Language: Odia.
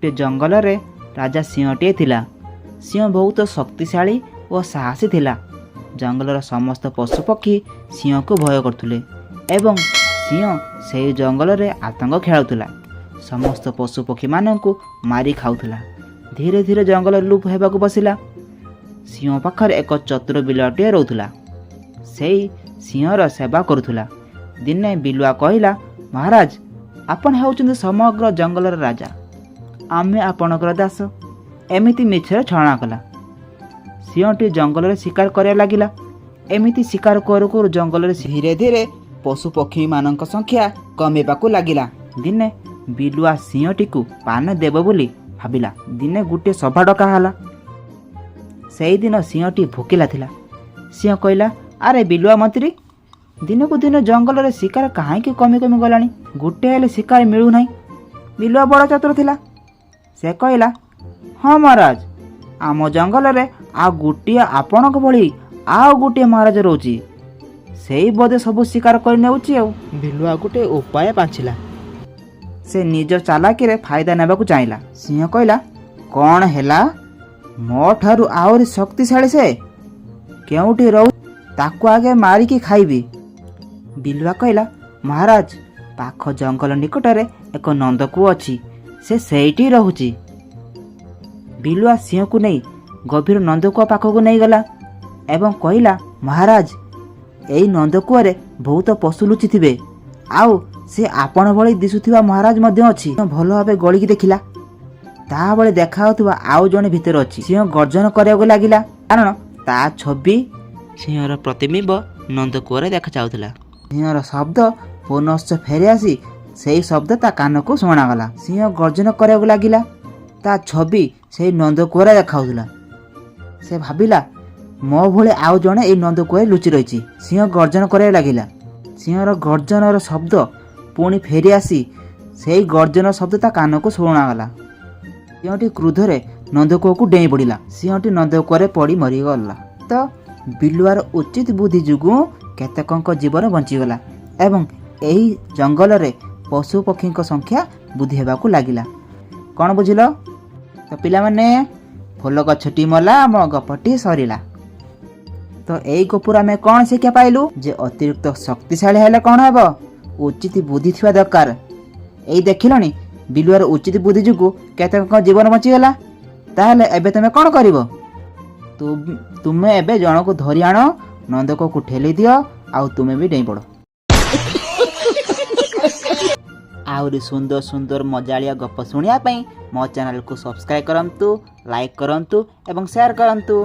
ଗୋଟିଏ ଜଙ୍ଗଲରେ ରାଜା ସିଂହଟିଏ ଥିଲା। ସିଂହ ବହୁତ ଶକ୍ତିଶାଳୀ ଓ ସାହସୀ ଥିଲା। ଜଙ୍ଗଲର ସମସ୍ତ ପଶୁପକ୍ଷୀ ସିଂହକୁ ଭୟ କରୁଥିଲେ ଏବଂ ସିଂହ ସେହି ଜଙ୍ଗଲରେ ଆତଙ୍କ ଖେଳାଉଥିଲା। ସମସ୍ତ ପଶୁପକ୍ଷୀମାନଙ୍କୁ ମାରି ଖାଉଥିଲା। ଧୀରେ ଧୀରେ ଜଙ୍ଗଲ ଲୋପ ହେବାକୁ ବସିଲା। ସିଂହ ପାଖରେ ଏକ ଚତୁର ବିଲୁଆଟିଏ ରହୁଥିଲା। ସେଇ ସିଂହର ସେବା କରୁଥିଲା। ଦିନେ ବିଲୁଆ କହିଲା, "ମହାରାଜ, ଆପଣ ହେଉଛନ୍ତି ସମଗ୍ର ଜଙ୍ଗଲର ରାଜା। ଆମେ ଆପଣଙ୍କର ଦାସ।" ଏମିତି ମିଛରେ ଛଳନା କଲା। ସିଂହଟି ଜଙ୍ଗଲରେ ଶିକାର କରିବାକୁ ଲାଗିଲା। ଏମିତି ଶିକାର କରୁ କରୁ ଜଙ୍ଗଲରେ ଧୀରେ ଧୀରେ ପଶୁପକ୍ଷୀମାନଙ୍କ ସଂଖ୍ୟା କମିବାକୁ ଲାଗିଲା। ଦିନେ ବିଲୁଆ ସିଂହଟିକୁ ପାନେ ଦେବ ବୋଲି ଭାବିଲା। ଦିନେ ଗୋଟିଏ ସଭା ଡକା ହେଲା। ସେଇଦିନ ସିଂହଟି ଭୋକିଲା ଥିଲା। ସିଂହ କହିଲା, "ଆରେ ବିଲୁଆ ମନ୍ତ୍ରୀ, ଦିନକୁ ଦିନ ଜଙ୍ଗଲରେ ଶିକାର କାହିଁକି କମି କମି ଗଲାଣି? ଗୋଟେ ହେଲେ ଶିକାର ମିଳୁନାହିଁ।" ବିଲୁଆ ବଡ଼ ଚତୁର ଥିଲା। ସେ କହିଲା, "ହଁ ମହାରାଜ, ଆମ ଜଙ୍ଗଲରେ ଆଉ ଗୋଟିଏ ଆପଣଙ୍କ ଭଳି ଆଉ ଗୋଟିଏ ମହାରାଜ ରହୁଛି। ସେଇ ବୋଧେ ସବୁ ଶିକାର କରି ନେଉଛି।" ଆଉ ବିଲୁଆ ଗୋଟେ ଉପାୟ ପାଞ୍ଚିଲା। ସେ ନିଜ ଚାଲାକିରେ ଫାଇଦା ନେବାକୁ ଚାହିଁଲା। ସିଂହ କହିଲା, "କ'ଣ ହେଲା? ମୋ ଠାରୁ ଆହୁରି ଶକ୍ତିଶାଳୀ ସେ କେଉଁଠି ରହୁ, ତାକୁ ଆଗେ ମାରିକି ଖାଇବି।" ବିଲୁଆ କହିଲା, "ମହାରାଜ, ପାଖ ଜଙ୍ଗଲ ନିକଟରେ ଏକ ନନ୍ଦକୂଅ ଅଛି। ସେ ସେଇଠି ରହୁଛି।" ବିଲୁଆ ସିଂହକୁ ନେଇ ଗଭୀର ନନ୍ଦକୂଅ ପାଖକୁ ନେଇଗଲା ଏବଂ କହିଲା, "ମହାରାଜ, ଏଇ ନନ୍ଦକୂଅରେ ବହୁତ ପଶୁ ଲୁଚିଥିବେ ଆଉ ସେ ଆପଣ ଭଳି ଦିଶୁଥିବା ମହାରାଜ ମଧ୍ୟ ଅଛି।" ସିଂହ ଭଲ ଭାବେ ଗଳିକି ଦେଖିଲା, ତା ଭଳି ଦେଖାଯାଉଥିବା ଆଉ ଜଣେ ଭିତରେ ଅଛି। ସିଂହ ଗର୍ଜନ କରିବାକୁ ଲାଗିଲା, କାରଣ ତା ଛବି, ସିଂହର ପ୍ରତିବିମ୍ବ ନନ୍ଦକୂଅରେ ଦେଖାଯାଉଥିଲା। ସିଂହର ଶବ୍ଦ ପୁନଶ୍ଚ ଫେରି ଆସି ସେଇ ଶବ୍ଦ ତା କାନକୁ ଶୁଣାଗଲା। ସିଂହ ଗର୍ଜନ କରିବାକୁ ଲାଗିଲା। ତା ଛବି ସେଇ ନନ୍ଦକୂଅରେ ଦେଖାଉଥିଲା। ସେ ଭାବିଲା, ମୋ ଭଳି ଆଉ ଜଣେ ଏଇ ନନ୍ଦକୂଅରେ ଲୁଚି ରହିଛି। ସିଂହ ଗର୍ଜନ କରିବାକୁ ଲାଗିଲା। ସିଂହର ଗର୍ଜନର ଶବ୍ଦ ପୁଣି ଫେରି ଆସି ସେଇ ଗର୍ଜନ ଶବ୍ଦ ତା କାନକୁ ଶୁଣାଗଲା। ସିଂହଟି କ୍ରୋଧରେ ନନ୍ଦକୂଅକୁ ଡେଇଁ ପଡ଼ିଲା। ସିଂହଟି ନନ୍ଦକୂଅରେ ପଡ଼ି ମରିଗଲା। ତ ବିଲୁଆର ଉଚିତ ବୁଦ୍ଧି ଯୋଗୁଁ କେତେକଙ୍କ ଜୀବନ ବଞ୍ଚିଗଲା ଏବଂ ଏହି ଜଙ୍ଗଲରେ ପଶୁପକ୍ଷୀଙ୍କ ସଂଖ୍ୟା ବୃଦ୍ଧି ହେବାକୁ ଲାଗିଲା। କ'ଣ ବୁଝିଲ ତ ପିଲାମାନେ? ଫୁଲ ଗଛଟି ମଲା, ଆମ ଗପଟି ସରିଲା। ତ ଏଇ ଗପରୁ ଆମେ କ'ଣ ଶିକ୍ଷା ପାଇଲୁ? ଯେ ଅତିରିକ୍ତ ଶକ୍ତିଶାଳୀ ହେଲେ କ'ଣ ହେବ, ଉଚିତ ବୁଦ୍ଧି ଥିବା ଦରକାର। ଏଇ ଦେଖିଲଣି, ବିଲୁଆର ଉଚିତ ବୁଦ୍ଧି ଯୋଗୁଁ କେତେକଙ୍କ ଜୀବନ ବଞ୍ଚିଗଲା। ତାହେଲେ ଏବେ ତୁମେ କ'ଣ କରିବ? ତୁମେ ଏବେ ଜଣକୁ ଧରି ଆଣ, ନନ୍ଦକକୁ ଠେଲି ଦିଅ ଆଉ ତୁମେ ବି ଡେଇଁ ପଡ଼। ଆହୁରି ସୁନ୍ଦର ସୁନ୍ଦର ମଜାଳିଆ ଗପ ଶୁଣିବା ପାଇଁ ମୋ ଚ୍ୟାନେଲକୁ ସବସ୍କ୍ରାଇବ୍ କରନ୍ତୁ, ଲାଇକ୍ କରନ୍ତୁ ଏବଂ ସେୟାର କରନ୍ତୁ।